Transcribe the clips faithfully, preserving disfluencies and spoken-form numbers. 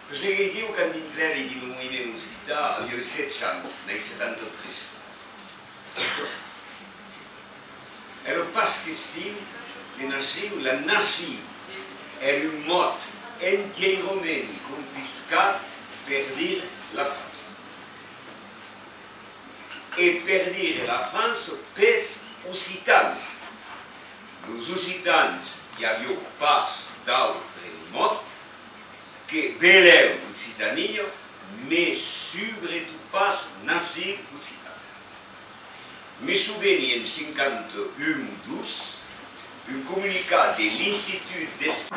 Seguei, diu, quand dintrèri dins lo moviment occitan, aviái setze ans, n'ai setanta-tres. Èra pas question de nacion, la nacion èra un mot entièrament confiscat per dire la França. E per dire la França pels occitans. Los occitans, i aviá pas d'autre mot, que benlèu Occitània, mès subretot pas nacion occitana. Me soveni en cinquanta un o dos, un comunicat de l'Institut d'Estudis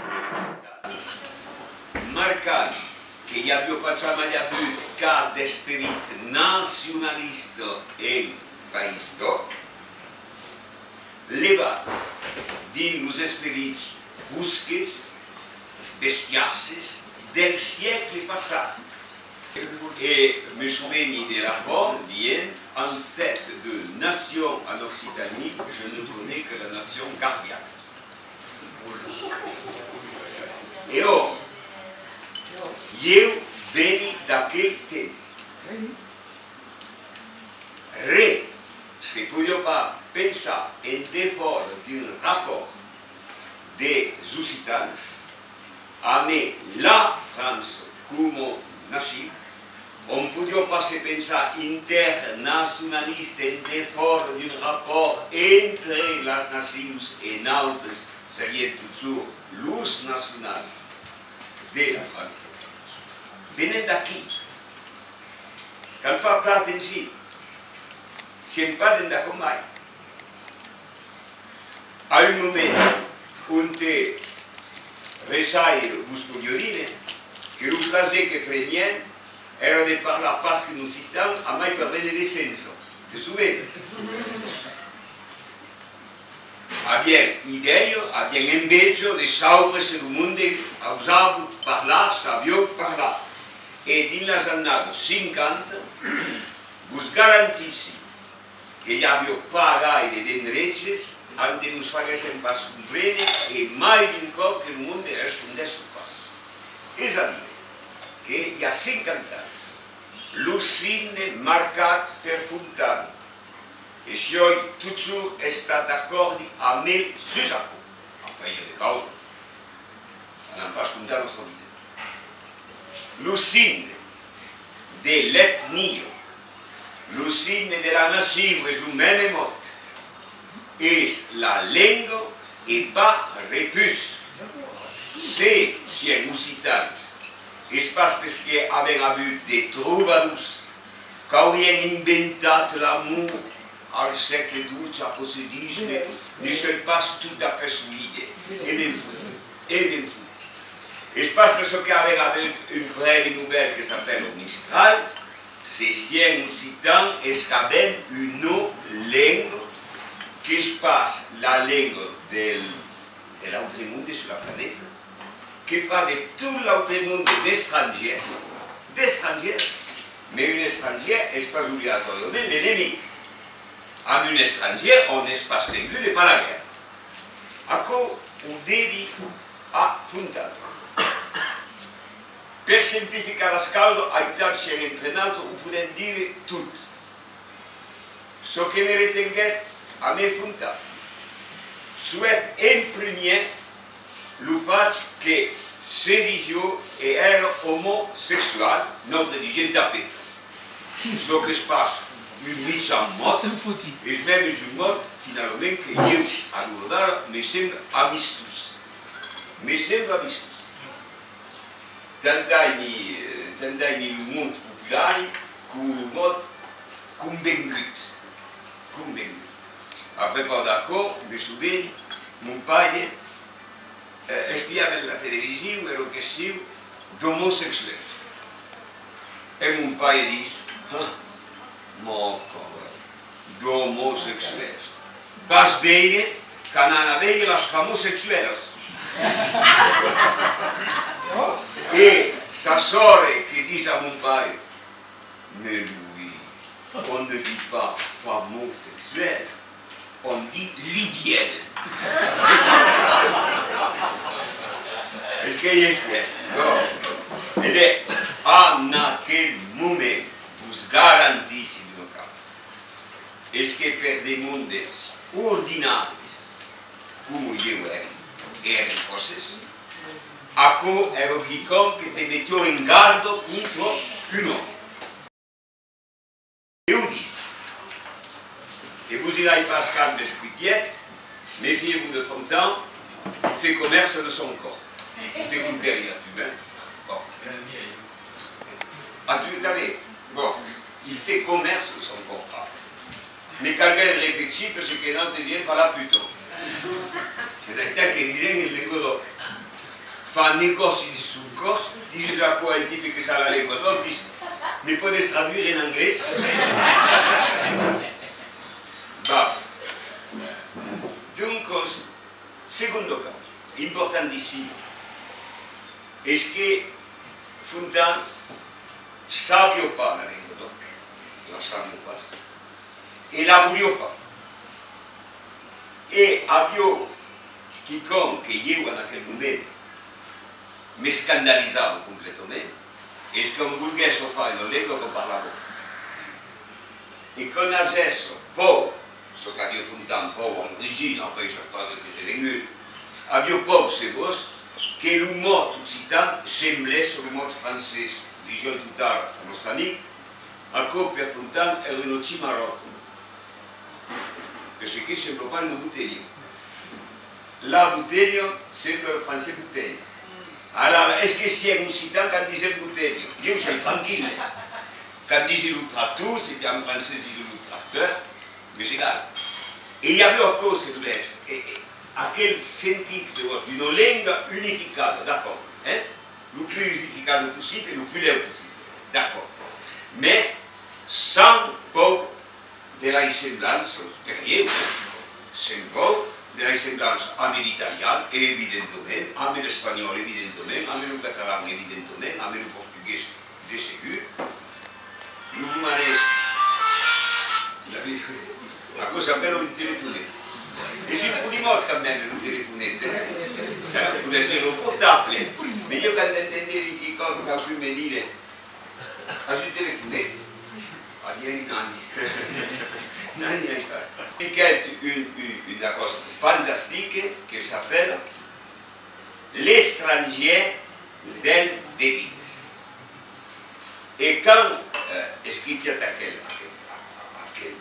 Occitans marcant que i aviá pas jamai avut cap d'esperit nacionalista en País d'Òc, levat dins los esperits fosques, bestiasses del siècle passat. E me soveni de Lafont dient: en fait de nation en Occitanie, je ne connais que la nation gardiana. E òc, ieu veni d'aquel temps. Re se podiá pas pensar en defòra d'un rapòrt dels occitans amé la França coma nacion, òm podiá pas se pensar internacionalista en defòra d'un rapòrt entre las nacions e nautres, serián totjorn los nacionals de la França. Venèm d'aquí. Cal far plan atencion. Sièm pas dins la combai. A un moment onte Reçaire vos podiá dire que lo plaser que prenián èra de parlar pas qu'en occitan, amai per véner de Sensa. Te sovenes? Avián idèia, avián enveja de saupre se lo monde ausava parlar, sabiá parlar. E dins las annadas cinquanta, vos garantissi que i aviá pas gaire d'endreches ante nos faguèssen pas comprene, e mai d'un còp que lo monde respondèsse pas. Es a dire que i a cinquanta ans, lo signe marcat per Fontan, e siái totjorn estat d'acòrdi amb el sus aquò, en paire de causa, anam pas contar nòstra vida. Lo signe de l'etnia, lo signe de la nacion es lo mème mot, es la lenga e pas res pus. Se sièm occitans, es pas perque avèm avut de trobadors qu'aurián inventat l'amor al sègle dotze, aquò se ditz, ne, ne soi pas tot a fait solide. E me'n foti, e me'n foti. Es pas per çò qu'avèm avut un prèmi Nobel que s'apèla Mistral, se sièm occitans es qu'avèm una lenga qu'es pas la lenga del, de l'autre monde sus la planeta, que fa de tot l'autre monde d'estrangièrs, d'estrangièrs, mès un estrangièr es pas obligatòriament l'enemic. Amb un estrangièr, òm es pas tengut de far la guèrra. Aquò o devi a Fontan. Per simplificar las causas, aital sièm entre nautres, o podèm dire tot. Çò que me retenguèt amé Fontan, soèt en primièr lo fach que se disiá e èra omosexual, nautres disiam tapeta. Çò qu'es pas un michant mot, es mèmes un mot, finalament, que ieu, a l'ora d'ara, me sembla amistós. Me sembla amistós. Tant aimi, eh, tant aimi lo mot populari coma lo mot convengut. Convengut. A prepaus d'aquò, me soveni, mon paire, eh, espiàvem la television, èra question d'omosexuèls. E mon paire ditz: ah, mon paire, d'omosexuèls. Vas veire qu'anam a veire las famosexuèlas. E sa sòrre que ditz a mon paire: mais Louis, on ne dit pas famosexuel, on dit libyenne. Es que i es, non. E ben, en aquel moment, vos garantissi una causa, es que per de mondes ordinaris, coma ieu èri, e èri fòrça, aquò èra quicòm que te metiá en garda contra un òme. E o ditz, e vos dirai pas qu'an escrivièt, méfiez-vous de Fontaine, il fait commerce de son corps. Te contèri a tu, hein? Bon. A tu tanben? Bon, il fait commerce de son corps. Me calguèt reflechir, perque nautres disiam fa la puta. Es aital que disèm en lengadòc. Fa negòci dins son còrs, dises aquò a un tipe que sap la lenga d'òc, ditz, me pòdes traduire en anglés? Bah. Doncas, segonda causa, importantissima, es que Fontaine sabiá pas la lenga d'òc, la sabiá pas, e la voliá far. E aviá quicòm que ieu, en aquel moment, m'escandalizava completament, es qu'òm volguèsse far una lenga que parlava pas. E qu'òm agèsse paur, çò qu'aviá Fontaine paur a l'origina, apèi sap pas de qué es vengut, aviá paur, se vòs, que lo mot occitan semblèsse lo mot francés. Disiái tot ara a nòstre amic, aquò per Fontaine èra una chimarròta. Perque sembla pas una botelha. La botelha sembla en francés bouteille. Alara, es que sièm occitans quand disèm botelha? Ieu soi tranquille. Quand disi lo tractor, se en francés disi lo tracteur, m'es egal. E i aviá aquò, se volètz, e, e aquel sentit, se vòs, d'una lenga unificada, d'acòrd, eh? Lo plus unificada possible e lo plus lèu possible, d'acòrd. Mès sens paur de las semblanças, per ieu, eh, sens paur de las semblanças amb l'italian, evidentament, amb l'espanhòl, evidentament, amb lo catalan, evidentament, amb lo portugués, de segur. Lo romanés, aquò s'apèla un telefonet. Es un polimòt quand mème, lo telefonet, eh? Podètz dire lo portable, mès ieu quand entendèri quicòm, qualqu'un me dire, as un telefonet? Ah, diguèri, nani. Nani encara. Expliquèt un, un, una causa fantastica que s'apèla l'estrangièr del dedins. E quand, eh, escrivièt aquel, aquel, aquel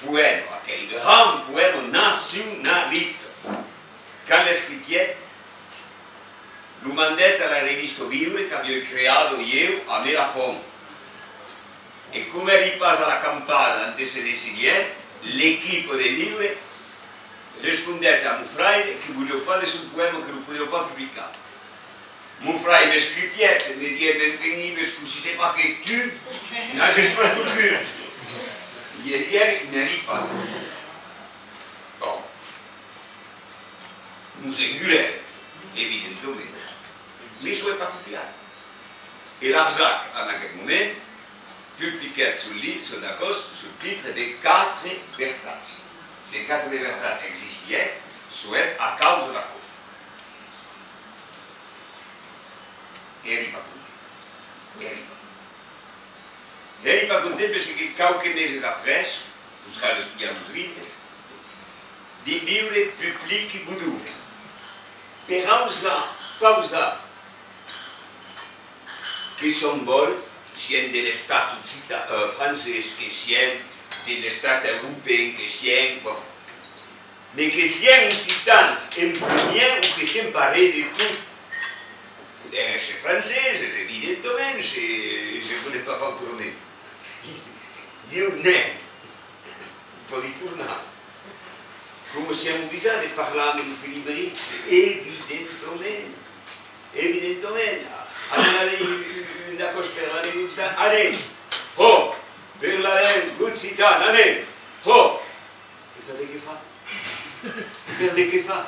poèma, aquel grand poèma nacionalista, quand l'escrivièt, lo mandèt a la revista Viure qu'aviái creada ieu amé Lafont. E coma èri pas a l'acampada ante se decidièt, l'equipa de Viure respondèt a mon fraire que voliá pas de son poèma, que lo podiá pas publicar. Mon fraire m'escrivièt e me dièt: «Mès Felipe, cossí se fa que tu n'ages pas volgut?» Ieu diguèri: «N'èri pas.» Bon. Nos engulèren, evidentament. Mès çò es pas copiat. E Larzac, en aquel moment, publiquèt son li-, son acòst, son titre de Quatre vertats. Se Quatre vertats existiguèt, çò es a causa d'aquò. Èri pas content. Èri pas content. Èri pas content perque qualques meses après, los cal estudiar los libres, dins Viure publiqui Bodon. Per ausar, pausar, que s'òm vòl, sièm de l'estat occita-, eh, francés, que sièm de l'estat europèu, que sièm, bon, mès que sièm occitans en primièr o que sièm pas res de tot. Podèm èsser franceses, evidentament, se, se podèm pas far autrament. Ieu n'èri. Pòdi tornar. Coma siam obligats de parlar amb lo Felibritge, evidentament. Evidentament. Anam aver un, un, un acòst per la lenga occitana. Anem! Hò! Per la lenga occitana, anem! Hò! E per de qué far? E per de qué far?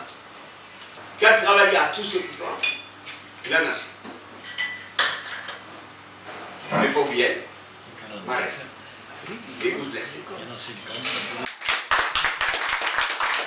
Cal trabalhar tot çò que fa la nacion. Me fau bien, maèstre. E vos mercé.